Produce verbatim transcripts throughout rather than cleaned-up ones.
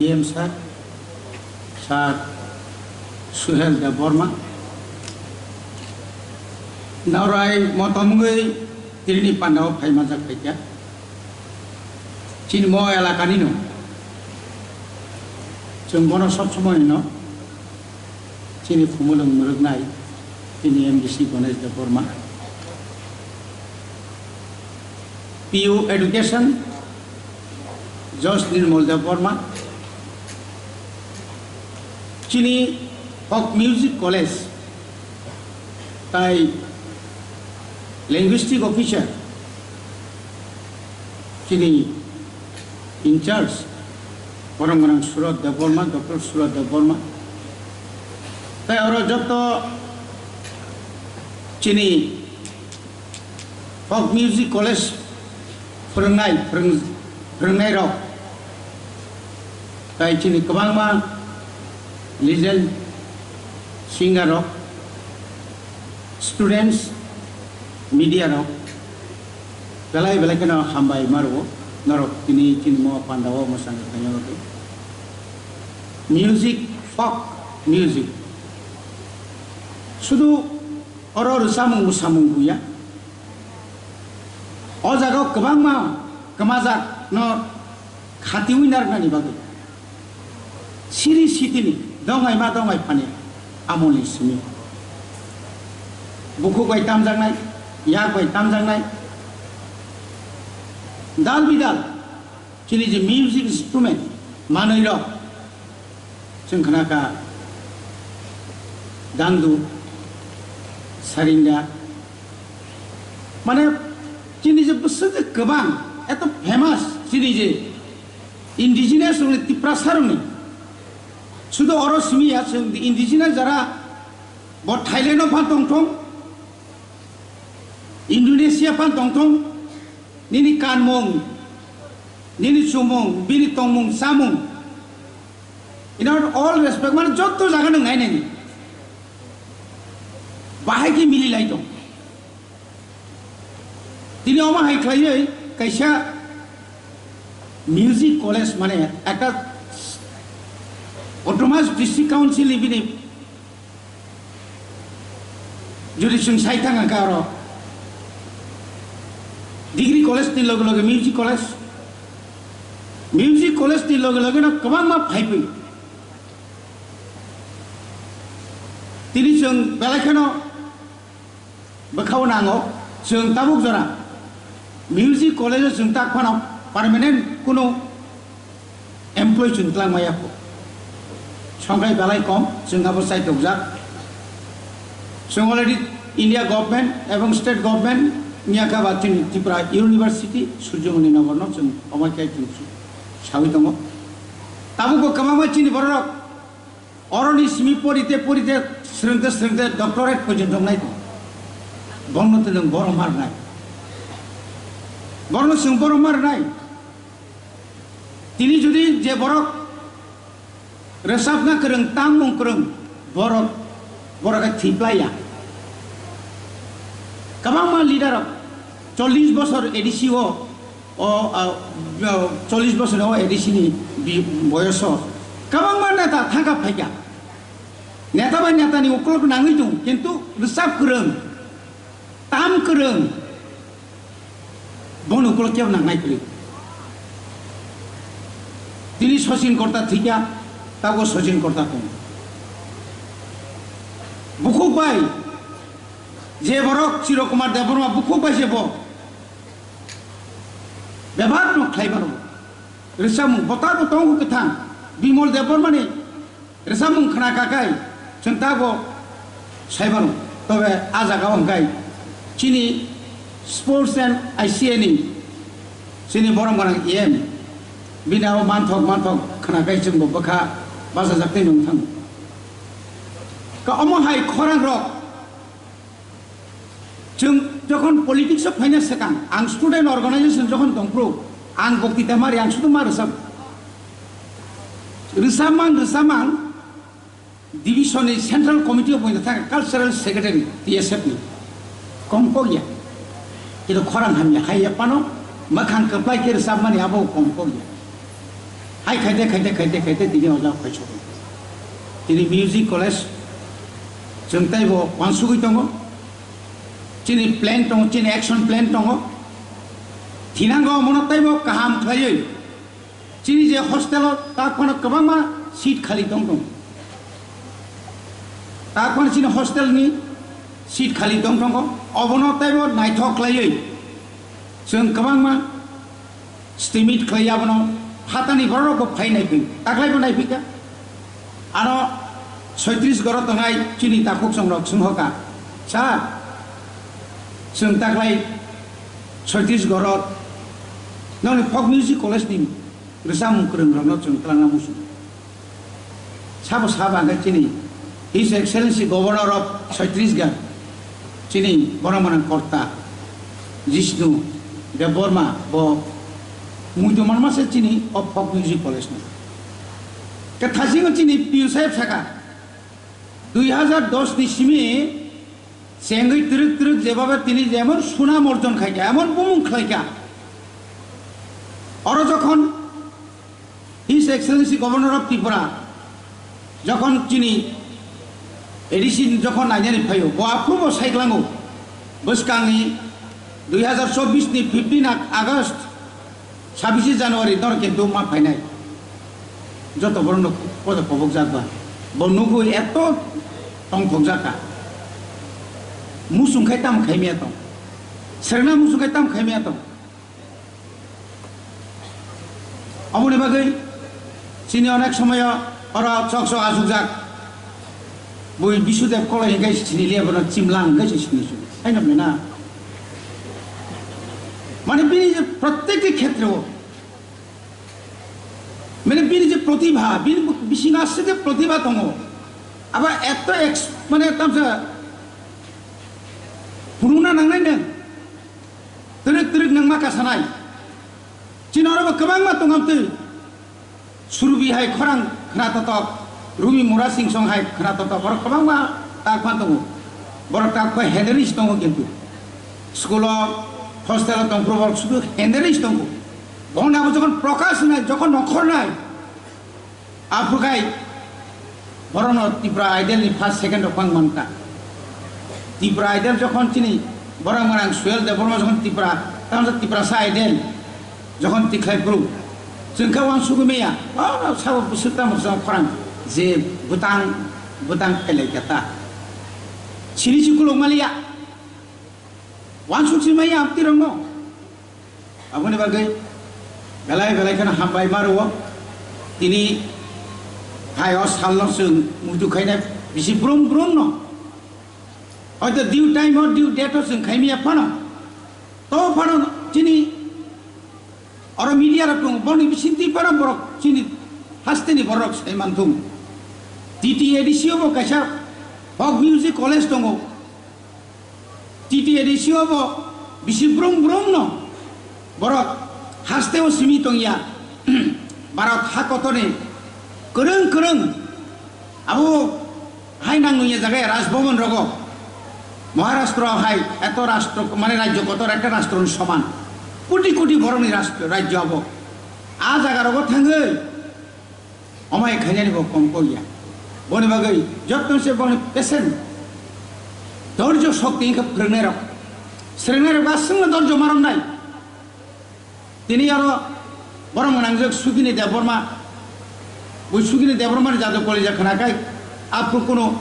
D M sir, sir Suhel Debbarma, Naurai motom wngwi tini pandao phai manjak phaikha. Chini mo elakani no, chwng bono sob somoi no chini khumulwng mwrwknai chini M D C Ganesh Debbarma, P U Education Josh Nirmal Debbarma, chini Folk Music College tai Linguistic Officer chini in charge, borom gwnang Surat Debbarma, Doctor Surat Debbarma. Tai oro joto chini Folk Music College phwrwngnai, phwrwng-, phwrwngnairok, tai chini kwbangma legend singer rok, students, media rok, belai belai kheno hambai ma rwo norok tini chini mo pandao mwsang khaina bagwi. Music, folk music, sudu oro rwchapmung bwsamung buya. O jaga o kwbangma kwmajak no khatiwi narwknani bagwi. Siri sitini dongai ma dongai phani amoni simi. Bukhuk bai tamjaknai, yak bai tamjaknai. Dal bidal chini je music instrument manwi rok chwng khna kha dangdu, sarinda, mane chini je bwswk je kwbang, eto famous chini je indigenous rokni Tiprasa rokni, sudu oro simi ya chwng indigenous jara bo Thailand o phan tongthong, Indonesia phan tongthong, nini kanmung, nini chumung, bini tongmung chamung, in our all respect, mane jotto jaga nwng nai nai ni. Bahai khe mili lai tong. Tini omo hai khlaiwi kaisa music college, mane ekta autonomous district council ni bini jodi chwng sai thang kha oro degree college ni loge loge music college, music college ni loge loge no kwbangma phaiphai. Tini chwng belai kheno bwkhao nango, chwng tabuk jora music college o chwng tak phano permanent kuno employee chwng twlang maya kho. Songkhai belai kom, chwng abo chai tokjak. Chwng already India government ebong state government miyakha ba chini Tripura University Surjomoni Nagar no chwng omai khai chwng sawi tongo. Tabuk bo kwbangma chini bororok oroni simi porite porite swrwngte swrwngte doctorate porjonto wngnai tongo. Bono to nwng borom ma rwnai. Bono chwng borom ma rwnai. Tini jodi je borok rwchapna kwrwng, tangmung kwrwng, borok, borok khe thwi plai ya. Kwbangma leader rok chollish bosor A D C o, o, a, o, chollish bosor o A D C ni bi-, boyoso kwbangma neta thangkha phaikha. Neta bai neta ni ukulok nangwi tong, kintu rwchap kwrwng, tam kwrwng, bono ukulok kebo nangnai kwrwi. Tini Sachin Korta thikya, tabuk Sachin Korta tong. Bukhuk bai, je borok Chiro Kumar Debbarma bukhuk bai se bo bebak no khlai mano. Rwchapmung bota bo tongo kwthang. Bimol Debbarma ni rwchapmung khna kha khai chwng tabuk sai mano. Tobe a jaga o hwnkhe chini sports and I C A ni chini borom gwnang E M bini abo manthok manthok khna khai chwng bo bwkha bachajak tei nung thango. Ka omo hai khorang rok Chwng jokhon politics o phaina swkang, ang student organization jokhon tongphuru, ang boktita mari, ang sudu ma rwchap. Rwchapmang, rwchapmang, division ni central committee o buina thang cultural secretary T S F ni. Kom kok ya. Kito khorang hamya, hai ya pano, makhang kwplai khe rwchapmani abo kom kok ya. Hai khaite, khaite, khaite, khaite, tini o jaga phai sokha. Tini music college, chwng taibo uansugwi tongo. Chini plan tongo, chini action plan tongo. Thinango omono taibo kaham khlaiwi. Chini je hostel o tak phano kwbangma seat khali tong tongo. Tak phano chini hostel ni seat khali tong tongo. Obono taibo naithok khlaiwi chwng kwbangma estimate khlai abono hatani borok rok bo phai nai phai. Taklai bo nai phai kha. Ano soitris goro tongnai chini takhuk songrok swngkha, "Sir, chwng taklai soitris goro nokni folk music college ni rwchapmung kwrwng rokno chwng twlangna muchung." Sabo sabo hwnkhe chini His Excellency Governor of Chhattisgarh, chini borok mwnang korta Jishnu Debbarma bo muitu manma se chini o folk music college ni. Ke thasingo chini P U saheb saka, dui hazar dos ni simi chengwi twrwk twrwk jebaba tini jemon sunam orjon khaikha, emon bumung khlaikha. Oro jokhon His Excellency Governor of Tripura, jokhon chini A D C jokhon nainani phaio, bo aphuru bo saiklango, bwskangni dui hazar chobbish ni fifteen Ag-, August, sabbish January nor kintu ma phainai. Joto borokno kodo kobokjak ba, bo nugwi eto tongthokjak kha. Muchung khai tamo khaimya tong, serna muchung khai tamo khaimya tong. Aboni bagwi chini onek somoyo oro chok chok achukjak. Bui Bisudev Koloi hinkhe sini liya bono chimlang hinkhe se sini su. Haino bwle na? Mane bini je prottekti khetreo, mane bini je protibha, bini bisingo aswk je protibha tongo. Abo eto ex-, mane tamsa phunukna nangnai nwng. Twrwk twrwk nwng ma kasanai. Chini oro bo kwbangma tongam twi. Surbi hai khorang khna totok, Rumi Mura Singh song hai khna totok, borok kwbangma tak phan tongo. Borok tak phai henderis tongo kintu. School o, hostel o tongphuru borok sudu henderis tongo. Bongni abo jokhon prokash nai, jokhon nokhor nai, aphuru khai borokno Tipra Idol ni first, second rok phang mankha. Tipra Idol jokhon chini borok mwnang Suel Debbarma jokhon Tipra, tamo Tiprasa Idol jokhon tikhlai phuru, chwng khe uansugwi maya, o sabo bwswk tamo chwng khorang je bwtang, bwtang phailai kha ta. Sini si kuluk maliya. Uansuk si maya amtwi rokno. Aboni bagwi belai belai kheno hambai ma rwo. Tini hai o salno chwng muitu khaina bisi brum brum no. Hoito due time o due date o chwng khaimya phano. To phano chini oro media rok tongo, boni bisingtwi phano borok chini hasteni borok sai manthung. T T A D C o bo kaisa folk music college tongo. T T A D C o bo bisi brum brum no borok haste o simi tongya. Bharat ha kotorni kwrwng kwrwng abo hai nang nungya jaga Raj Bhavan rogo. Maharashtra hai eto rashtra mane rajyo kotor ekta rashtra ni soman. Koti koti borok ni rashtra, rajyo abo. A jaga rogo thangwi Omai khainani bo kom kok ya. Boni bagwi jotto se boni patient, dorjo, shokti wngkha phwrwngnairok. Swrwngnairok aswkno dorjo ma romnai. Tini aro borok mwnangjak Sugini Debbarma. Bo Sugini Debbarmani jadu kolija khwnakhai aphuru kuno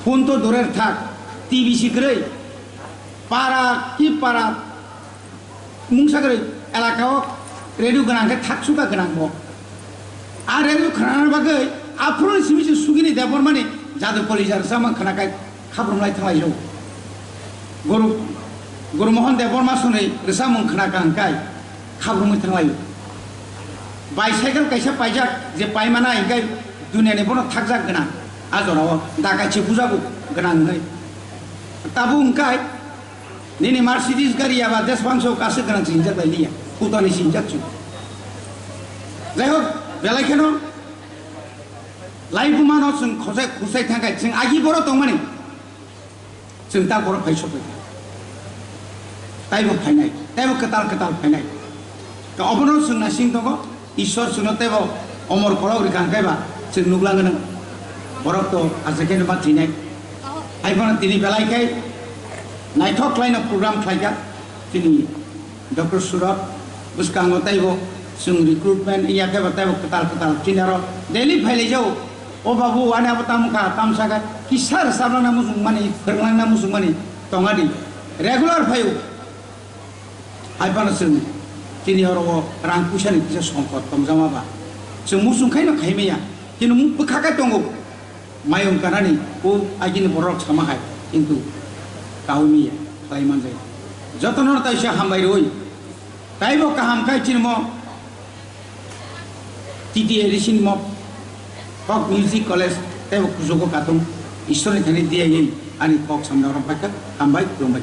phone to durer thak, T V si kwrwi. Para ki para Mungsa kwrwi elaka o radio gwnang khe thak suka gwnang bo. A radio khwnana bagwi aphuruni simi se Sugini Debbarmani jadu kolijar sama khwnakhai khabrumlai thanglaijak. Guru, Guru Mohan Debbarma swnwi rwchapmung khwnakha hwnkhe khabrumwi thanglaio. Bicycle kaisa paijak je paimana hwnkhe duniani bono thakjak gwnang. A jorao da kaisa bujago gwnang hwnwi. Tabuk hwnkhe Nini Mercedes gari aba deswng so kaswk gwnang sinjak bai liya. Kutani sinjak chu. Jai hok, belai kheno laibuma no chwng khosai khosai thangkai chwng agi boro tongmani. Chwng ta boro phai sokbai. Taibo phainai, taibo kwtal kwtal phainai. To obono chwng nasing tongo, Ishwar chwngno taibo Omor kolok rikha hwnkhe ba chwng nuklang gwnang. Borok to achaikhe no ma thwinai. Hai phano tini belai khe naithok khlaino program khlaikha chini Doctor Surot. Bwskango taibo chwng recruitment wngya khe ba taibo kwtal kwtal chini aro daily phailaijao. O babu ani abo tamo kha, tamsa khe kisa rwchapnangna muchungmani, phwrwnglangna muchungmani tongadi. Regular phaio. Hai phano chwng chini oro o rang puisa ni kisa songkot tongjama ba, chwng muchung khaino khai maya, chini mung bwkha khe tongo. Mayung kanani o agini borok sama hai, kintu kaui maya, khlai manjai. Jotono taisa hambai rwi, taibo kaham khai chini mo T T A D C ni mo Kok Music College tei bo kuchugo katung. Ishwarni thani diya ani kok samna rom paikha, hambai, khulumbai.